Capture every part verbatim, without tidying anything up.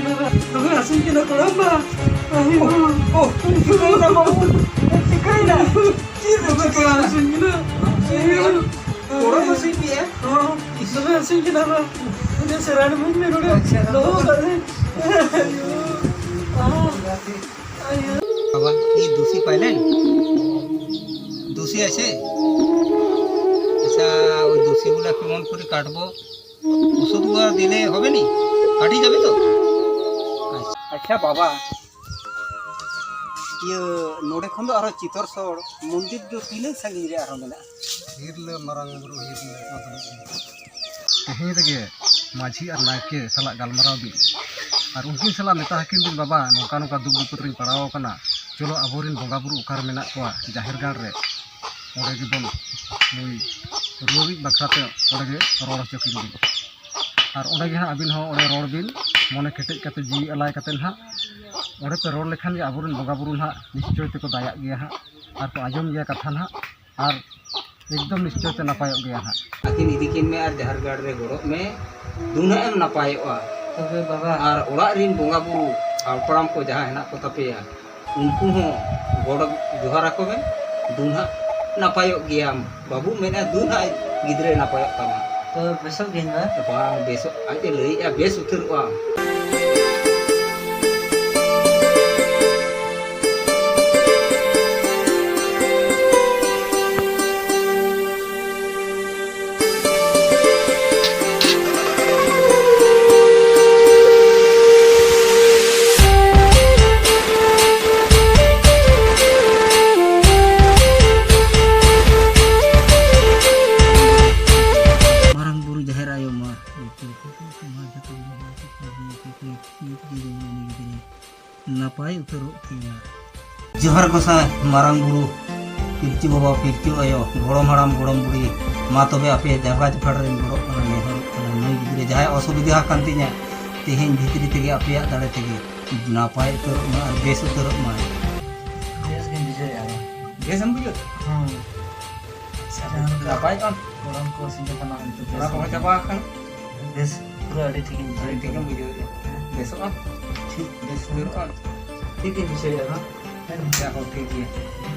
ᱫᱚᱢᱮ ᱦᱟᱹᱥᱩᱧ ᱠᱟᱱᱟ ᱠᱚᱲᱟᱢ ᱵᱟ᱾ ᱟᱭᱳ᱾ ᱚ, ᱪᱤᱠᱟᱹᱭᱮᱱᱟ ᱵᱟᱹᱵᱩ? ᱪᱤᱠᱟᱹᱭᱮᱱᱟ? ᱪᱮᱫ ᱮᱢ ᱫᱚᱢᱮ ᱪᱤᱠᱟᱹᱭᱮᱱᱟ? ᱠᱚᱲᱟᱢ ᱦᱟᱹᱥᱩᱧ ᱠᱟᱱᱟ᱾ ᱟᱭᱳ᱾ ᱠᱚᱲᱟᱢ ᱦᱟᱹᱥᱩᱧ ᱯᱮᱭᱟ? ᱦᱚᱸ, ᱫᱚᱢᱮ ᱦᱟᱹᱥᱩᱧ ᱠᱟᱱᱟ ᱵᱟ᱾ ᱩᱱᱤ ᱥᱮᱨᱟᱱ ᱤᱢᱟᱹᱧ ᱢᱮ ᱱᱚᱰᱮ᱾ ᱟᱪᱪᱷᱟ᱾ ᱫᱚᱦᱚ ᱠᱟᱜ ᱢᱮ᱾ ᱟᱭᱳ᱾ ᱟᱭᱳ᱾ ᱵᱟᱵᱟ, ᱤᱧ ᱫᱩᱥᱤ ᱯᱟᱭᱞᱮᱱ? ᱫᱩᱥᱤ আছে? আচ্ছা, ওই দুষিগুলা কেমন করে কাটবো? ওষুধগুলো দিলে হবে নি? কাটি যাবে তো? আচ্ছা। ᱟᱪᱪᱷᱟ ᱵᱟᱵᱟ, ᱤᱭᱟᱹ, ᱱᱚᱰᱮ ᱠᱷᱚᱱ ᱫᱚ ᱟᱨᱦᱚᱸ ᱪᱤᱛᱚᱨᱥᱚᱲ ᱢᱚᱱᱫᱤᱨ ᱫᱚ ᱛᱤᱱᱟᱹᱜ ᱥᱟᱺᱜᱤᱧ ᱨᱮ ᱟᱨᱦᱚᱸ ᱢᱮᱱᱟᱜᱼᱟ? ᱦᱤᱨᱞᱟᱹ ᱢᱟᱨᱟᱝ ᱵᱩᱨᱩ ᱦᱤᱨᱞᱟᱹ ᱚᱱᱟ ᱫᱚ ᱢᱤᱫ ᱫᱤᱱ᱾ ᱛᱮᱦᱮᱧ ᱨᱮᱜᱮ ᱢᱟᱹᱡᱷᱤ ᱟᱨ ᱱᱟᱭᱠᱮ ᱥᱟᱞᱟᱜ ᱜᱟᱞᱢᱟᱨᱟᱣ ᱵᱤᱱ ᱟᱨ ᱩᱱᱠᱤᱱ ᱥᱟᱞᱟᱜ ᱢᱮᱛᱟ ᱟᱹᱠᱤᱱ ᱵᱤᱱ, "ᱵᱟᱵᱟ, ᱱᱚᱝᱠᱟ ᱱᱚᱝᱠᱟ ᱫᱩᱠ ᱵᱤᱯᱚᱫ ᱨᱤᱧ ᱯᱟᱲᱟᱣ ᱟᱠᱟᱱᱟ, ᱪᱚᱞᱚ ᱟᱵᱚᱨᱮᱱ ᱵᱚᱸᱜᱟ ᱵᱩᱨᱩ ᱚᱠᱟᱨᱮ ᱢᱮᱱᱟᱜ ᱠᱚᱣᱟ ᱡᱟᱦᱮᱨ ᱜᱟᱲ ᱨᱮ, ᱚᱸᱰᱮ ᱜᱮᱵᱚᱱ ᱱᱩᱭ ᱨᱩᱣᱟᱹᱲᱤᱡ ᱵᱟᱠᱷᱨᱟ ᱛᱮ ᱚᱸᱰᱮ ᱜᱮ ᱨᱚᱲ ᱦᱚᱪᱚ ᱠᱤᱱ ᱵᱤᱱ᱾ ᱟᱨ ᱚᱸᱰᱮ ᱜᱮ ᱦᱟᱸᱜ ᱟᱹᱵᱤᱱ ᱦᱚᱸ ᱚᱸᱰᱮ ᱨᱚᱲ ᱵᱤᱱ, ᱢᱚᱱᱮ ᱠᱮᱴᱮᱡ ᱠᱟᱛᱮ, ᱡᱤᱣᱤ ᱟᱞᱟᱭ ᱠᱟᱛᱮ ᱱᱟᱦᱟᱜ ᱚᱸᱰᱮ ᱯᱮ ᱨᱚᱲ ᱞᱮᱠᱷᱟᱱ ᱜᱮ ᱟᱵᱚᱨᱮᱱ ᱵᱚᱸᱜᱟ ᱵᱩᱨᱩ ᱱᱟᱦᱟᱜ ᱱᱤᱥᱪᱚᱭ ᱛᱮᱠᱚ ᱫᱟᱭᱟᱜ ᱜᱮᱭᱟ ᱦᱟᱸᱜ ᱟᱨ ᱠᱚ ᱟᱸᱡᱚᱢ ᱜᱮᱭᱟ ᱠᱟᱛᱷᱟ ᱱᱟᱦᱟᱜ ᱟᱨ ᱮᱠᱫᱚᱢ ᱱᱤᱥᱪᱚᱭ ᱛᱮ ᱱᱟᱯᱟᱭᱚᱜ ᱜᱮᱭᱟ ᱦᱟᱸᱜ᱾" ᱟᱹᱠᱤᱱ ᱤᱫᱤ ᱠᱤᱱ ᱢᱮ ᱟᱨ ᱡᱟᱦᱮᱨ ᱜᱟᱲ ᱨᱮ ᱜᱚᱰᱚᱜ ᱢᱮ, ᱫᱩᱱᱟᱹᱜ ᱮᱢ ᱱᱟᱯᱟᱭᱚᱜᱼᱟ᱾ ᱛᱚᱵᱮ ᱵᱟᱵᱟ᱾ ᱟᱨ ᱚᱲᱟᱜ ᱨᱤᱱ ᱵᱚᱸᱜᱟ ᱵᱩᱨᱩ ᱦᱟᱯᱲᱟᱢ ᱠᱚ ᱡᱟᱦᱟᱸ ᱦᱮᱱᱟᱜ ᱠᱚ ᱛᱟᱯᱮᱭᱟ, ᱩᱱᱠᱩ ᱦᱚᱸ ᱜᱚᱰ ᱡᱚᱦᱟᱨ ᱟᱠᱚ ᱢᱮ, ᱫᱩᱱᱟᱹᱜ ᱱᱟᱯᱟᱭᱚᱜ ᱜᱮᱭᱟᱢ᱾ ᱵᱟᱹᱵᱩ ᱢᱮᱱᱟ, ᱫᱩ ᱱᱟᱦᱟᱜ ᱜᱤᱫᱽᱨᱟᱹᱭ ᱱᱟᱯᱟᱭᱚᱜ ᱛᱟᱢᱟ᱾ ᱛᱚ ᱵᱮᱥᱚᱜ ᱜᱤᱭᱟᱹᱧ ᱵᱟ? ᱵᱟᱝ ᱵᱮᱥᱚᱜ, ᱟᱡ ᱮ ᱞᱟᱹᱭᱮᱜᱼᱟ, ᱵᱮᱥ ᱩᱛᱟᱹᱨᱚᱜᱼᱟ᱾ ᱢᱟᱨᱟᱝ ᱵᱩᱨᱩ ᱡᱟᱦᱮᱨ ᱟᱭᱳ ᱢᱟ᱾ ᱱᱟᱯᱟᱭ ᱩᱛᱟᱹᱨᱚᱜ ᱛᱤᱧᱟ᱾ ᱡᱚᱦᱟᱨ ᱜᱚᱸᱥᱟᱭ, ᱢᱟᱨᱟᱝ ᱵᱩᱨᱩ, ᱯᱤᱞᱪᱩ ᱵᱟᱵᱟ, ᱯᱤᱞᱪᱩ ᱟᱭᱳ, ᱜᱚᱲᱚᱢ ᱦᱟᱲᱟᱢ, ᱜᱚᱲᱚᱢ ᱵᱩᱲᱦᱤ, ᱢᱟ ᱛᱚᱵᱮ ᱟᱯᱮ ᱡᱟᱸᱜᱟ ᱡᱚᱯᱷᱟᱲ ᱨᱮᱧ ᱜᱚᱲᱚᱜ ᱠᱟᱱᱟ, ᱱᱮᱦᱚᱨᱚᱜ ᱠᱟᱱᱟ, ᱱᱩᱭ ᱜᱤᱫᱽᱨᱟᱹ ᱡᱟᱦᱟᱸᱭ ᱚᱥᱩᱵᱤᱫᱷᱟ ᱟᱠᱟᱱ ᱛᱤᱧᱟ, ᱛᱮᱦᱮᱧ ᱵᱷᱤᱛᱨᱤ ᱛᱮᱜᱮ ᱟᱯᱮᱭᱟᱜ ᱫᱟᱲᱮ ᱛᱮᱜᱮ ᱱᱟᱯᱟᱭ ᱩᱛᱟᱹᱨᱚᱜ ᱢᱟ ᱟᱨ ᱵᱮᱥ ᱩᱛᱟᱹᱨᱚᱜ ᱢᱟᱭ᱾ ᱵᱮᱥ ᱜᱤᱧ ᱵᱩᱡᱷᱟᱹᱣᱮᱫᱼᱟ᱾ ᱵᱮᱥ ᱮᱢ ᱵᱩᱡᱷᱟᱹᱣ? ᱦᱮᱸ᱾ ᱟᱪᱪᱷᱟ, ᱡᱟᱦᱟᱸ ᱞᱮᱠᱟ ᱱᱟᱯᱟᱭ ᱠᱟᱱ? ᱜᱚᱨᱚᱢ ᱠᱚ ᱥᱤᱧ ᱠᱟᱱᱟ ᱱᱤᱛᱚᱜ ᱚᱱᱟ ᱵᱮᱥ ᱠᱚᱦᱚᱸ ᱜᱮ᱾ ᱪᱟᱵᱟ ᱟᱠᱟᱱ? ᱵᱮᱥ, ᱯᱩᱨᱟᱹ ᱟᱹᱰᱤ ᱴᱷᱤᱠ ᱤᱧ ᱵᱩᱡᱷᱟᱹᱣ ᱟᱹᱰᱤ ᱴᱷᱤᱠ ᱮᱢ ᱠᱮᱫᱟ᱾ ᱵᱩᱡᱷᱟᱹᱣᱮᱫᱼᱟ᱾ ᱦᱮᱸ, ᱵᱮᱥᱚᱜᱼᱟ, ᱴᱷᱤᱠ ᱵᱮᱥ ᱩᱛᱟᱹᱨᱚᱜᱼᱟ᱾ ᱴᱷᱤᱠ ᱤᱧ ᱵᱩᱡᱷᱟᱹᱣᱮᱫᱼᱟ ᱱᱚᱣᱟ᱾ ᱦᱮᱸ, ᱡᱟ ᱦᱚᱸ ᱴᱷᱤᱠ ᱜᱮᱭᱟ᱾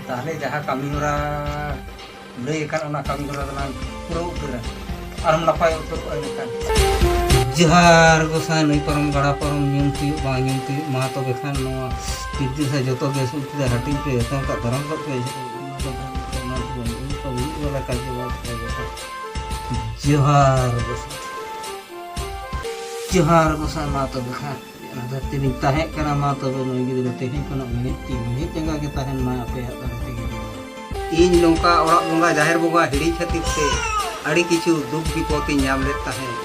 ᱛᱟᱦᱚᱞᱮ ᱡᱟᱦᱟᱸ ᱠᱟᱹᱢᱤ ᱦᱚᱨᱟ ᱞᱟᱹᱭ ᱟᱠᱟᱱ, ᱚᱱᱟ ᱠᱟᱹᱢᱤ ᱦᱚᱨᱟ ᱫᱚᱞᱟᱝ ᱯᱩᱨᱟᱹᱣ ᱩᱛᱟᱹᱨᱟ᱾ ᱟᱨᱦᱚᱸ ᱱᱟᱯᱟᱭ ᱩᱛᱟᱹᱨᱚᱜᱼᱟ ᱮᱱᱠᱷᱟᱱ᱾ ᱡᱚᱦᱟᱨ ᱜᱚᱸᱥᱟᱭ, ᱱᱟᱹᱭ ᱯᱟᱨᱚᱢ ᱜᱟᱰᱟ ᱯᱟᱨᱚᱢ ᱧᱩᱢ ᱛᱤᱭᱳᱜ ᱵᱟᱝ ᱧᱩᱢ ᱛᱤᱭᱳᱜ, ᱢᱟ ᱛᱚᱵᱮ ᱠᱷᱟᱱ ᱱᱚᱣᱟ ᱵᱤᱫᱽᱫᱟᱹ ᱥᱮ ᱡᱚᱛᱚ ᱜᱮ ᱥᱩᱠ ᱛᱮ ᱦᱟᱹᱴᱤᱧ ᱯᱮ, ᱮᱛᱚᱢ ᱠᱟᱜ ᱫᱟᱨᱟᱢ ᱠᱟᱜ ᱯᱮ᱾ ᱡᱚᱦᱟᱨ ᱜᱚᱸᱥᱟᱭ, ᱢᱟ ᱛᱚᱵᱮ ᱠᱷᱟᱱ᱾ ᱚᱱᱟ ᱫᱷᱟᱹᱨᱛᱤ ᱨᱤᱧ ᱛᱟᱦᱮᱸ ᱠᱟᱱᱟ, ᱢᱟ ᱛᱚᱵᱮ ᱱᱩᱭ ᱜᱤᱫᱽᱨᱟᱹ ᱛᱮᱦᱮᱧ ᱠᱷᱚᱱᱟᱜ ᱢᱮᱬᱦᱮᱫ ᱛᱤ ᱢᱮᱬᱦᱮᱫ ᱡᱟᱸᱜᱟ ᱜᱮ ᱛᱟᱦᱮᱱ ᱢᱟᱭ ᱟᱯᱮᱭᱟᱜ ᱫᱟᱲᱮ ᱛᱮᱜᱮ᱾ ᱤᱧ ᱱᱚᱝᱠᱟ ᱚᱲᱟᱜ ᱵᱚᱸᱜᱟ, ᱡᱟᱦᱮᱨ ᱵᱚᱸᱜᱟ ᱦᱤᱲᱤᱧ ᱠᱷᱟᱹᱛᱤᱨ ᱛᱮ ᱟᱹᱰᱤ ᱠᱤᱪᱷᱩ ᱫᱩᱠ ᱵᱤᱯᱚᱫ ᱤᱧ ᱧᱟᱢ ᱞᱮᱫ ᱛᱟᱦᱮᱸᱫ᱾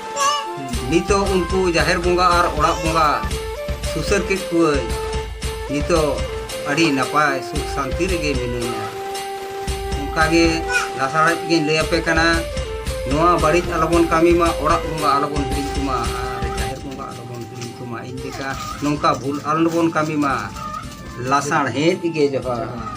ᱱᱤᱛᱚᱜ ᱩᱱᱠᱩ ᱡᱟᱦᱮᱨ ᱵᱚᱸᱜᱟ ᱟᱨ ᱚᱲᱟᱜ ᱵᱚᱸᱜᱟ ᱥᱩᱥᱟᱹᱨ ᱠᱮᱫ ᱠᱚᱣᱟᱹᱧ᱾ ᱱᱤᱛᱚᱜ ᱟᱹᱰᱤ ᱱᱟᱯᱟᱭ ᱥᱩᱠ ᱥᱟᱱᱛᱤ ᱨᱮᱜᱮ ᱢᱤᱱᱟᱹᱧᱟ᱾ ᱚᱱᱠᱟᱜᱮ ᱞᱟᱥᱟᱲᱦᱮᱫ ᱜᱤᱧ ᱞᱟᱹᱭ ᱟᱯᱮ ᱠᱟᱱᱟ, ᱱᱚᱣᱟ ᱵᱟᱹᱲᱤᱡ ᱟᱞᱚᱵᱚᱱ ᱠᱟᱹᱢᱤ ᱢᱟ, ᱚᱲᱟᱜ ᱵᱚᱸᱜᱟ ᱟᱞᱚᱵᱚᱱ ᱦᱤᱲᱤᱧ ᱠᱚᱢᱟ ᱟᱨ ᱡᱟᱦᱮᱨ ᱵᱚᱸᱜᱟ ᱟᱞᱚᱵᱚᱱ ᱦᱤᱲᱤᱧ ᱠᱚᱢᱟ᱾ ᱤᱧ ᱞᱮᱠᱟ ᱱᱚᱝᱠᱟ ᱵᱷᱩᱞ ᱟᱞᱚᱵᱚᱱ ᱠᱟᱹᱢᱤ ᱢᱟ᱾ ᱞᱟᱥᱟᱲᱦᱮᱫ ᱜᱮ ᱡᱚᱦᱟᱨ᱾